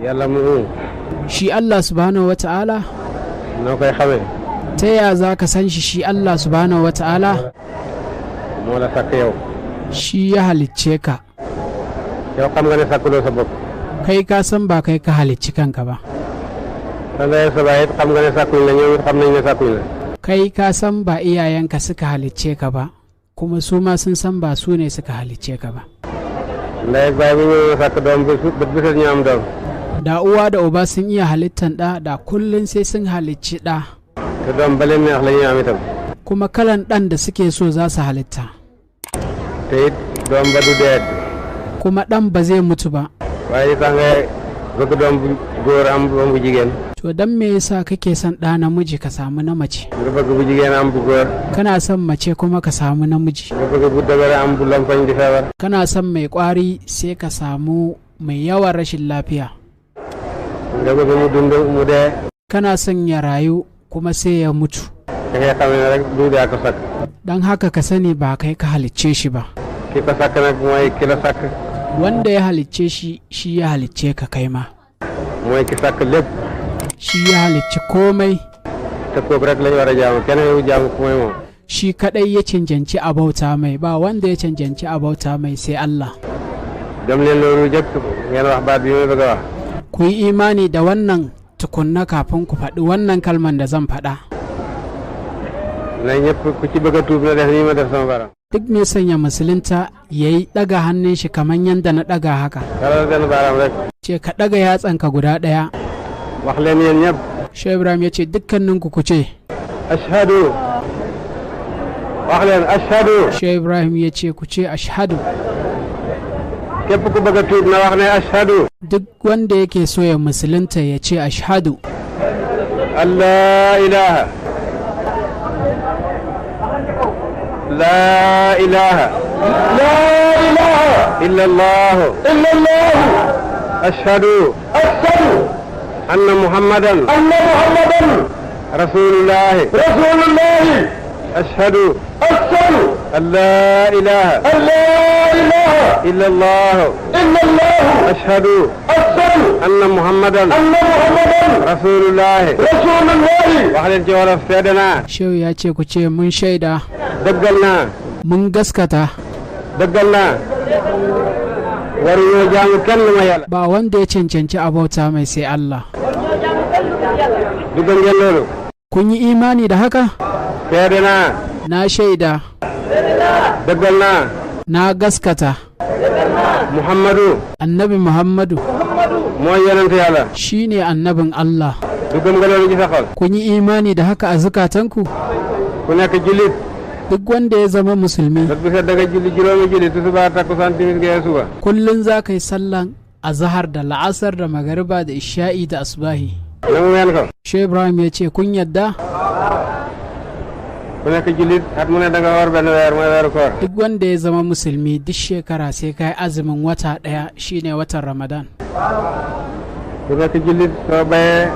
Yàlla moomu. Shi Allah subhanahu wa ta'ala. Noo koy xamee? Ta ya za ka san shi shi Allah subhanahu wa ta'ala? Moo la sàkk yow. Shi ya halicce ka. Yow xam nga ne sàkkuloo sa bopp. Kai ka san ba kai ka halicci kanka ba. Sa ndey ak sa baay it xam nga ne sàkkuñ la, ñoom it xam nañ ne sàkkuñ la. Kai ka san ba iyayenka suka halicce ka ba, kuma su ma sun san ba su ne suka halicce ka ba. Ndey ak baay bu ñu mënoon a sàkk doom bët bu set ñu am doom. Da uwa da uba sun iya halittan ɗa, da kullum sai sun halicci ɗa. Te doom ba leen neex la ñuy am itam. Kuma kalan ɗan da suke so za su halitta. Te it doom ba du dee. Kuma ɗan ba zai mutu ba. Waaye li tax nga bëgg doom bu góor am doom bu jigéen? To dan me yasa kake son ɗa namiji ka samu na mace? Nga bëgg bu jigéen am bu góor. Kana son mace kuma ka samu namiji. Nga bëgg bu dëgër am bu lompoñ di feebar. Kana son mai ƙwari sai ka samu mai yawan rashin lafiya. Nga bëgg mu dund mu dee. Kana son ya rayu kuma sai ya mutu. Da ngay xam ne rek du yaa ko sàkk. Don haka ka sani ba kai ka halicce shi ba. Ki ko sàkk nag mooy ki la sàkk. Wanda ya halicce shi, shi ya halicce ka kai ma. Mooy ki sàkk lépp. Shi ya halicci komai. Te kooku rek lañu war a jaamu, kenn yow jaamu ku mooy moom. Shi kadai ya cancanci a bauta mai, ba wanda ya cancanci a bauta mai sai Allah. Gëm leen loolu jëkk ngeen wax baat bi may bëgg a wax. Ku yi imani da wannan tukunna kafin ku faɗi wannan kalman da zan faɗa. Na ñëpp ku ci bëgg a tuub na def nii ma def sama baram. Duk mai sanya musulunta ya yi ɗaga hannun shi kamar yadda na ɗaga haka. Talal benn baaraam rek. Ce ka ɗaga yatsanka guda ɗaya. Wax leen yéen ñëpp. Shehu Ibrahim ya ce dukkaninku ku ce. Ashhadu. Wax leen ashhadu. Shehu Ibrahim ya ce ku ce ashhadu. Képp ku bëgg a tuub na wax ne ashhadu. Duk wanda yake so ya musulunta ya ce ashhadu. Allah ilaha. La ilaha. La ilaha. Illallah. Illallah. Ashhadu. Ashhadu. Anna Muhammadan. Anna Muhammadan. Rasulullah. Rasulullah. Ashhadu. Ashhadu. An la ilaha. An la ilaha. Illallah. Illallah. Ashhadu. Ashhadu. Anna Muhammadan. Anna Muhammadan. Rasulullah. Rasulullah. Wax leen ci wolof seede naa. Shehu ya ce ku ce mun shaida. Dëggal naa. Mun gaskata. Dëggal naa. Waruñoo jaamu kenn lu ma yàlla. Ba wanda ya cancanci a bauta mai sai Allah. Dëggal ngeen loolu. Kun yi imani da haka? Seede naa. Na shaida. Dëggal naa. Na gaskata. Muhammadu. Annabi Muhammadu. Mooy yonent yàlla. Shi ne annabin Allah. Du gëm nga loolu ci sa xol. Kun yi imani da haka a zukatanku? Ku nekk jullit. Duk wanda ya zama musulmi. Bët bu set da nga julli juróomi julli tisbaar takkusaan timis gee suba. Kullum za ka yi sallan azahar da la'asar da magariba da isha'i da asbahi. Nangu ngeen ko. Shehu Ibrahim ya ce kun yadda? Ku nekk jullit at mu ne da nga woor benn weer mooy weeru koor. Duk wanda ya zama musulmi duk shekara sai ka yi azumin wata ɗaya shine watan Ramadan. Ku nekk jullit soo bayee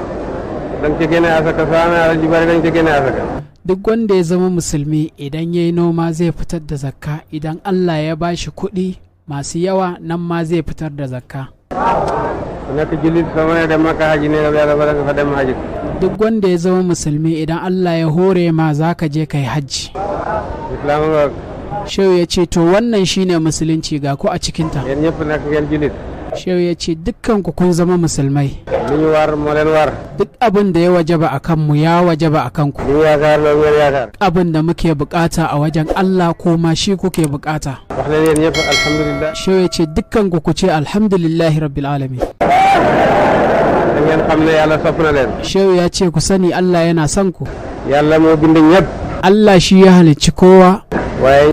da nga ci génne asaka, soo amee alal ju bari da nga ci génne asaka. Duk wanda ya zama musulmi idan ya yi noma zai fitar da zakka, idan Allah ya ba shi kuɗi masu yawa nan ma zai fitar da zakka. Ku nekk jullit soo mënee dem Makka haji ne yàlla ba nga fa dem haji. Duk wanda ya zama musulmi idan Allah ya hore ma za ka je kai hajji. Islaam ngoog. Shehu ya ce to wannan shine musulunci ga ku a cikinta. Yéen ñëpp nekk ngeen jullit. Shehu ya ce dukkan ku kun zama musulmai. Li ñu war moo leen war. Duk abin da ya wajaba a kanmu ya wajaba a kanku. Li ñu yaakaar loolu ngeen yaakaar. Abin da muke bukata a wajen Allah ko ma shi kuke bukata. Wax leen yéen ñëpp alhamdulillah. Shehu ya ce dukkan ku ku ce alhamdulillahi rabbil alamin. Da ngeen xam ne yàlla sopp na leen. Shehu ya ce ku sani Allah yana son ku. Yàlla moo bind ñëpp. Allah shi ya halicci kowa. Waaye